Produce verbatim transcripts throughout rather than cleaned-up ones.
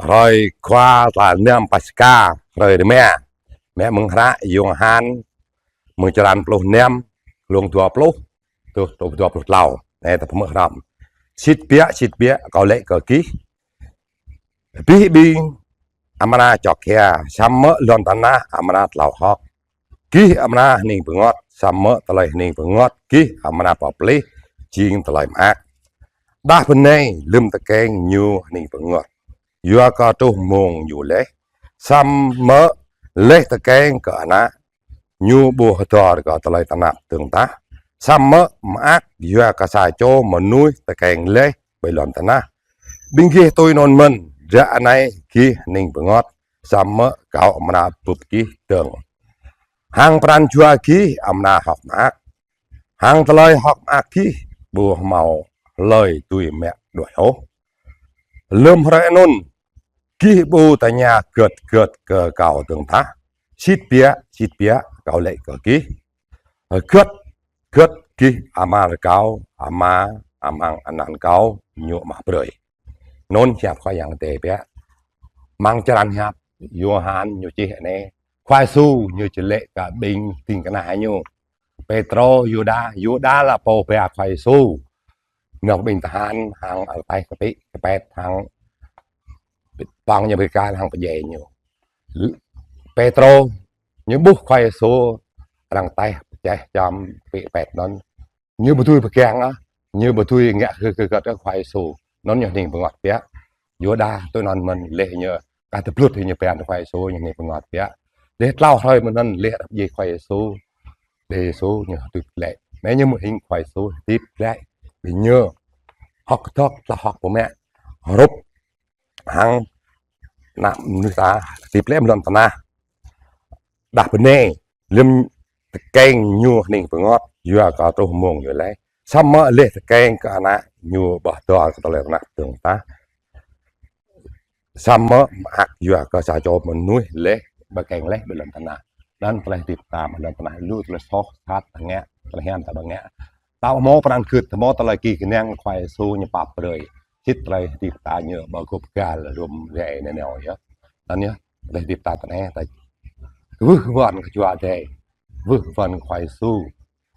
Hrơi Khua tal năm Paskha, hrơi rơma. Mă mơ̆ng hră Yôhan, mơ̆ng črăn pluh năm, glông dua pluh truh, truh dua pluh klâo. Anai ta pơmơ̆ hrăm. Sĭt biă, sĭt biă, Kâo laĭ kơ gih: Abih ƀing amra čŏk hia, samơ̆ lŏn tơnah amra tlao hơ̆k. Gih amra hơning bơngơ̆t, samơ̆ tơlơi hơning bơngơ̆t gih amra pơplih jing tơlơi mơak. Đah bơnai lơ̆m tơkeng ñu hơning bơngơ̆t, yua kơ truh mông ñu laih. Samơ̆ laih tơkeng kơ ană, ñu ƀu hơdơr kơ tơlơi tơnap dơ̆ng tah, samơ̆ mơak yua kơ sa čô mơnuih tơkeng laih ƀơi lŏn tơnah. Ƀing gih tui anŭn mơ̆n, ră anai gih hơning bơngơ̆t, samơ̆ Kâo amra bưp gih dơ̆ng. Hăng pran jua gih amra hơ̆k mơak, hăng tơlơi hơ̆k mơak gih ƀu hmâo hlơi dưi mă đuaĭ ôh. Lơ̆m hrơi anŭn, gih ƀu tơña hơget hơget kơ Kâo dơ̆ng tah. Sĭt biă, sĭt biă, Kâo laĭ kơ gih: Hơget hơget gih amar Kâo, Ama amăng anăn Kâo, Ñu mă brơi. Anŭn hiăp Khua Yang Adai biă. Amăng črăn hiăp Yôhan ñu čih anai, Khua Yêsu ñu či laĭ kơ ƀing ding kơna ñu: Pêtrô, Yuđa, Yuđa lĕ pô ba Khua Yêsu, ñu ƀing tơhan hăng ataih kơpĭ kơpet hăng păng ñu ƀơi kal hăng pơdjai ñu. Pêtrô ñu ƀuh Khua Yêsu arăng taih pơčeh čăm kơpĭ kơpet anŭn, ñu ƀu dưi pơgang ah, ñu ƀu dưi ngă hơget hơget kơ Khua Yêsu. Anŭn ñu hơning bơngơ̆t biă. Yuđa tui anŭn mơ̆n, laih ñu kah tơblŭt ñu pơang Khua Yêsu, ñu hơning bơngơ̆t biă. Laih tlâo hrơi mơ̆n anŭn, laih arăng pơdjai Khua Yêsu, laih Yêsu ñu hơdip glaĭ. Anai ñu mơ̆ hing Khua Yêsu hơdip glaĭ. Ƀing ñu hơ̆k kơdơ̆k, tlao hơ̆k pơmă, hrup hăng ană mơnuih ta hơdip glaĭ ƀơi lŏn tơnah. Đah bơnai lơ̆m tơkeng ñu hơning bơngơ̆t, yua kơ truh mông ñu laih. Samơ̆ laih tơkeng kơ ană, ñu ƀu hơdơr kơ tơlơi tơnap dơ̆ng tah, samơ̆ mơak yua kơ sa čô mơnuih laih, tơkeng laih ƀơi lŏn tơnah. Anŭn tơlơi hơdip ta ƀơi lŏn tơnah, lu tơlơi soh sat ta ngă, tơlơi hiam ta ƀu ngă. Ta hmâo pran gưt, hmâo tơlơi ki kơnang Khua Yêsu ñu pap brơi. Sĭt tơlơi hơdip ta ñu ƀu gŭp gal rŭm rai nanao yơh. Anŭn yơh, tơlơi hơdip ta tơnah, ta kwưh wơ̆n kơ Jua Adai, kwưh wơ̆n Khua Yêsu,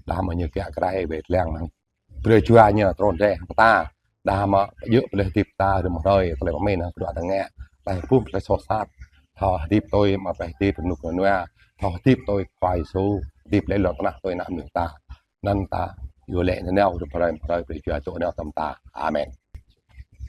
đah mơ̆ ñu kiă krai ƀơi lăng, brơi Jua ñu trŭn rai hăng ta, đah mơ̆ djơ̆ tơlơi hơdip ta rĭm hrơi, tơlơi pơmĭn hăng tơlơi ta ngă, ta ƀuh tơlơi soh sat, thâo hơdip tui mă tơlơi hơdip rơnŭk rơnua, thâo hơdip tui Khua Yêsu, hơdip lĕ lŏn tơnah tui ană mơnuih ta. Anŭn ta iâu laĭ nanao rĭm hrơi, hrơi brơi Jua dŏ nao tơm ta. Amen.